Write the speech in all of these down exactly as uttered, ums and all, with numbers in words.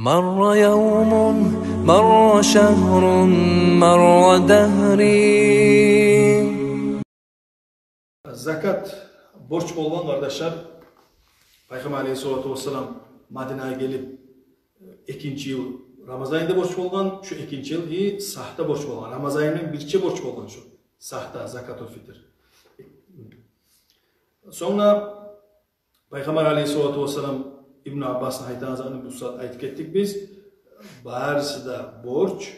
مر يوم، مر شهر، مر دهري. Закат борч болгъан, къардашлар. Пайхаммар алейгьиссалату вассалам Мадинагъа гелип, экинчи йыл Рамазан айда борч болгъан, шу экинчи йыл и сагь да борч болгъан. Рамазан айны бирче борч болгъан шу сагь да, закатул фитр. Сонг да Пайхаммар алейгьиссалату вассалам, Ибну Аббасны айтагъан затын бу сагьат айтып гетдик биз. Барысы да борч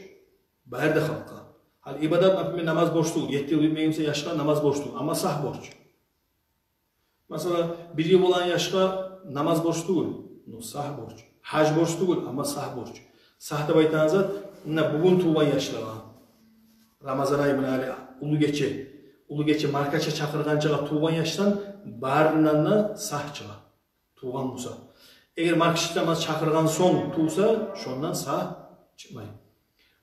бары да халкъгъа. Гьали ибадат, например, намаз борч тюгюл. Етти йыл битмеген буса яшгъа намаз борч тюгюл, амма сагь борч. Масала, бир йыл болгъан яшгъа намаз борч тюгюл, но сагь борч. Гьаж борч тюгюл, амма сагь борч. Сагь деп айтагъан зат, муна бугюн тувгъан яшлагъа, Рамазан ай, муна гьали уллу гече, уллу гече маркача чакъыргъанчагъа тувгъан яшдан барындан да сагь чыгъа, тувгъан буса. Эгер маркача намаз чакъыргъан сонг тувса, шондан сагь чыкъмай.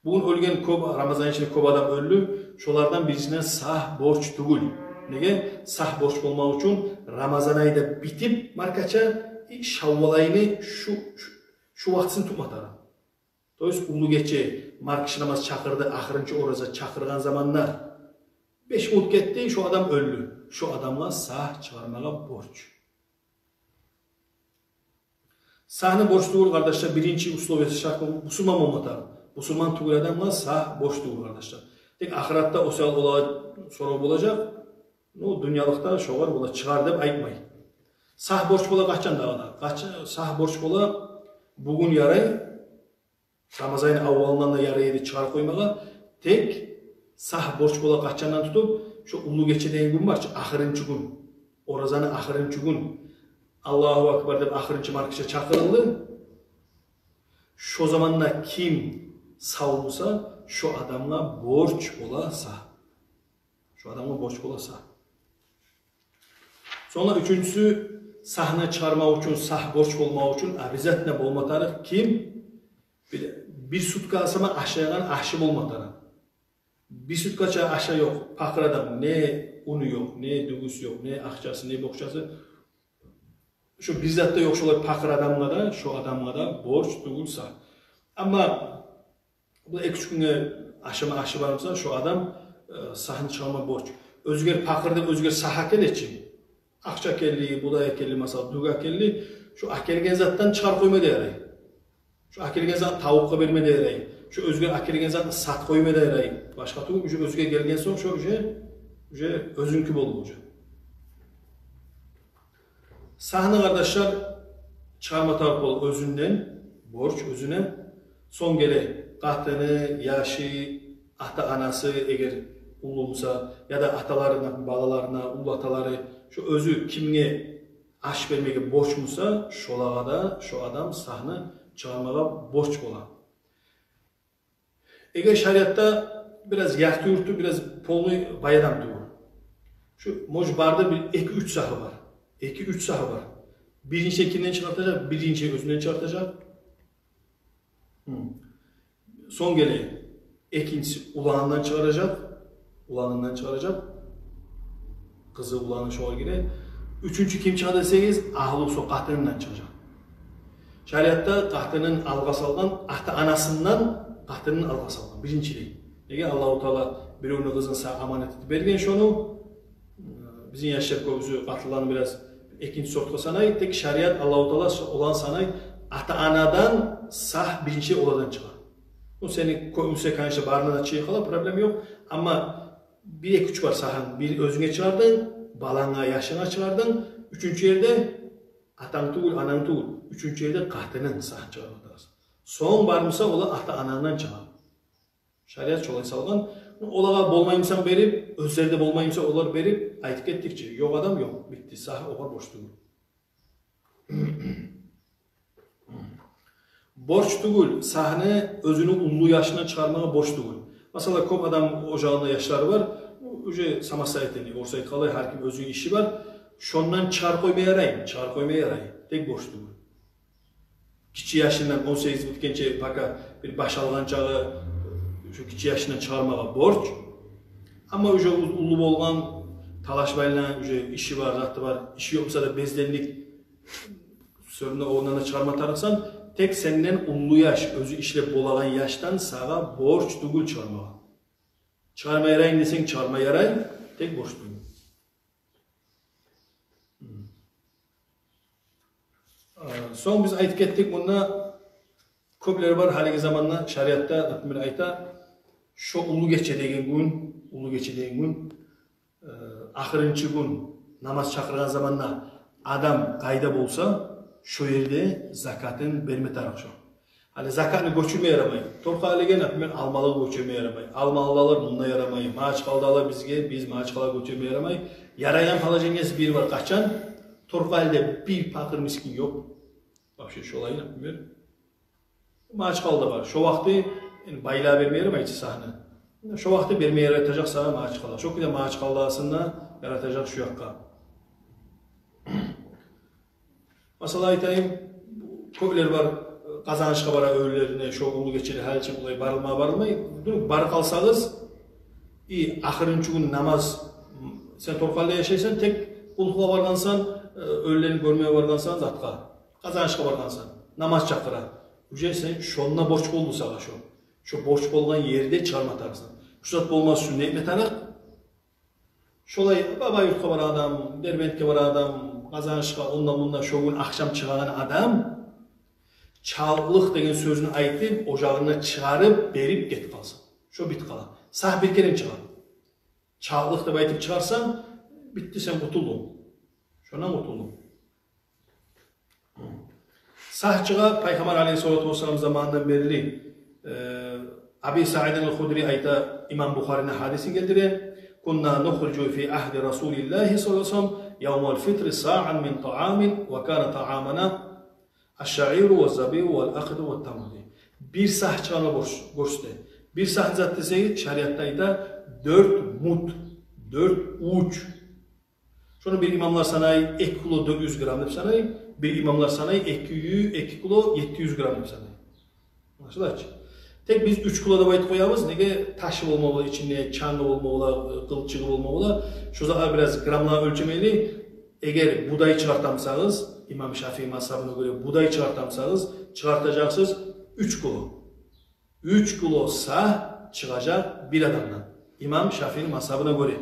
Бугюн оьлген кёп, Рамазан ичинде кёп адам оьлдю, шолардан бирисине сагь борч тюгюл. Неге? Сагь борч болмакъ учун Рамазан ай да битип маркача, и Шаввал айны шу, шу, шу вакътисин тутма тарыкъ. То есть уллу гече маркача намаз чакъырды, ахырынчы ораза чакъыргъан заманда беш минут гетди, шо адам оьлдю. Шо адамгъа сагь чыгъармагъа борч. Сагьны борч тюгюл, къардашлар, биринчи условиясы, шарты, бусурман болма тарыкъ. Бусурман тюгюл адамгъа сагь борч тюгюл, къардашлар. Тек ахыратда о саялы олагъа сорав болажакъ. Ну, дюньялыкъда шогъар бола чыгъар деп айтмай. Сагь борч бола къачан дагъы да? Къачан сагь борч бола? Бугюн ярай, Рамазан айны аввалындан да ярай эди чыгъарып къоймагъа. Тек сагь борч бола къачандан тутуп, шо уллу гече деген гюн бар чы, ахырынчы гюн, оразаны ахырынчы гюн, Аллагьу акбар деп ахырынчы маркача чакъырылды. Шо заманда ким сав буса, шо адамгъа борч бола сагь. Шо адамгъа борч бола сагь. Сонг да уьчюнчюсю, сагьны чыгъармакъ учун, сагь борч болмакъ учун обязательно болма тарыкъ ким? Бир, бир суткасы ма ашайгъан ашы болма тарыкъ. Бир суткача ашы ёкъ пакъыр адам, не уну ёкъ, не дюгюсю ёкъ, не акъчасы, не бокъчасы. Шо бир зат да ёкъ шолай пакъыр адамгъа да, шо адамгъа да борч тюгюл сагь. Амма бу эки-уьч гюнге ашама ашы бар буса, шо адам, э, сагьны чыгъарма борч. Оьзгер пакъыр деп, оьзгер сагь геле чи. Акъча гелди, будай гелди, масала, дюк гелди. Шо гелген затдан чыгъарып къойма да ярай. Шо гелген зат тавукъгъа берме де ярай. Шо оьзгер гелген зат сатып къойма да ярай. Башгъа тюгюл, уже оьзгер гелген сонг, шо уже, уже оьзюнюки болду уже. Сагьны, къардашлар, чыгъарма тарыкъ бола оьзюнден, борч оьзюне. Сонг геле къатыны, яшы, ата-анасы, эгер уллу буса, яда аталарына, балаларына, уллу аталары, шо оьзю кимге аш бермеге борч буса, шолагъа да шо адам сагьны чыгъармагъа борч бола. Эгер шариатда бираз ярты-юрту, бираз полный бай адам тюгюл. Шо, может, бары да бир эки-уьч сагьы бар. Эки-уьч сагьы бар. Биринчи кимден чыгъартажакъ? Биринчи оьзюнден чыгъартажакъ. Гьм. Сонг геле, экинчиси уланындан чыгъаражакъ. Уланындан чыгъаражакъ. Къызы, уланы шогъар гире. Уьчюнчю ким чыгъа десегиз, агьлюсю, къатынындан чыгъажакъ. Шариатда къатынын алгъа салгъан, ата-анасындан къатынын алгъа салгъан биринчилей. Неге? Аллагьу Таала биревню къызын сагъа аманат этип берген шону. Бизин яшлар кёбюсю къатынларын бираз экинчи сортгъа санай, тек шариат, Аллагьу Таала шо улан санай, ата-анадан сагь биринчи оладан чыгъа. Ну, сени кёбюсю, конечно, барына да чыгъа къала, проблема ёкъ. Амма бир, эки, уьч бар сагьынг. Бир оьзюнге чыгъардынг, баланга, яшынга чыгъардынг. Уьчюнчю ерде атанг тюгюл, ананг тюгюл. Уьчюнчю ерде къатынынг сагь чыгъарма тарыкъ. Сонг бар буса, олар ата-анангдан чыгъа. Шариат шолай салгъан. Ну, олагъа болмаймысан берип, оьзлери де болмаймыса олар берип, айтып гетдик чи. Ёкъ адам ёкъ. Битди. Сагь огъар борч тюгюл. Борч тюгюл, сагьны оьзюню уллу яшындан чыгъармагъа борч тюгюл. Масала, кёп адам ожагъында яшлары бар, уже самостоятельный, орусча айтгъанлай, гьар ким оьзюню иши бар. Шондан чыгъарып къойма ярай, чыгъарып къойма ярай. Тек борч тюгюл. Гиччи яшындан, он сегиз битгенче, пока бир баш алгъан чагъы, шо гиччи яшындан чыгъармагъа борч. Амма уже уз-, уллу болгъан, талашмайлан, уже иши бар, заты бар, иши ёкъ буса да безденлик сёрюнде ондан да чыгъарма тарыкъсан, Тек сенден уллу яш, оьзю ишлеп болагъан яшдан сагъа борч тюгюл чыгъармагъа. Чыгъарма ярайын десенг, чыгъарма ярай, тек борч тюгюл. Сонг биз айтып гетдик, мунда кёплер бар гьалиги заманда шариатда, например, айта, шо уллу гече деген гюн, уллу гече деген гюн, ахырынчы гюн намаз чакъыргъан заманда адам къайда болса, шо ерде закатын берме тарыкъ шо. Гьали закатны гёчюрме ярамай. Торкъалиге, например, Алмалыгъа гёчюрме ярамай. Алмалылар мунда ярамай. Магьачкъаладагъылар бизге, биз Магьачкъалагъа гёчюрме ярамай. Ярайгъан положениеси бир бар, къачан Торкъалиде бир пакъыр мискин ёкъ. Вообще шолай, например, Магьачкъалада бар. Шо вакъти энни байлар берме ярамай чы сагьны. Шо вакъти берме яратажакъ сагъа Магьачкъала. Шо кюйде Магьачкъаладагъысын да яратажакъ шо якъгъа. Масала айтайым, кёплер бар, Къазанышгъа бара оьллерине, шо уллу гечеде гьаличи булай барылма, барылмай. Дюр, барып къалсагъыз, и ахырынчы гюн намаз, сен Торкъалиде яшайсан, тек Къулхугъа баргъансан, оьллени гёрме баргъансан затгъа, Къазанышгъа баргъансан, намаз чакъыра. Уже сен шонда борч болду сагъа шо. Шо борч болгъан ерде чыгъарма тарыкъсан. Шо зат болмас учун не этме тарыкъ? Шолай Бабаюртгъа барагъан адам, Дербентге барагъан адам, Къазанышгъа, онда-мунда шо гюн ахшам чыгъагъан адам чалтлыкъ деген сёзню айтып, ожагъына чыгъарып, берип гетип къалса, шо битип къала. Сагь бир керен чыгъа. Чалтлыкъ деп айтып чыгъарсанг, битди, сен къутулдунг. Шондан къутулдунг. Сагь чыгъа Пайхаммар алейгьиссалату вассалам заманындан берли. Аби Саидин аль-Худри айта, имам Бухарини гьадисин гелтире: «كنا نخرج في عهد رسول الله صلى الله عليه وسلم يوم الفطر صاعا من طعام وكان طعامنا الشعير والزبيب والأقط والتمر», — дей. Бир сагь чыгъарма борч, борч дей. Бир сагь зат десек, шариатда айта, дёрт муд, дёрт увуч. Шону бир имамлар санай эки кило дёрт юз грамм деп санай, бир имамлар санай эки, эки кило етти юз грамм деп санай. Англашыла чы? Тек биз уьч кило деп айтып къоябыз. Неге? Ташы болма бола ичинде, чангы болма бола, къылчыгъы болма бола. Шо затгъа бираз граммлар оьлчемейли. Эгер будай чыгъарта бусагъыз, имам Шафии мазгьабына гёре будай чыгъарта бусагъыз, чыгъартажакъсыз уьч кило. Уьч кило сагь чыгъажакъ бир адамдан, имам Шафиини мазгьабына гёре.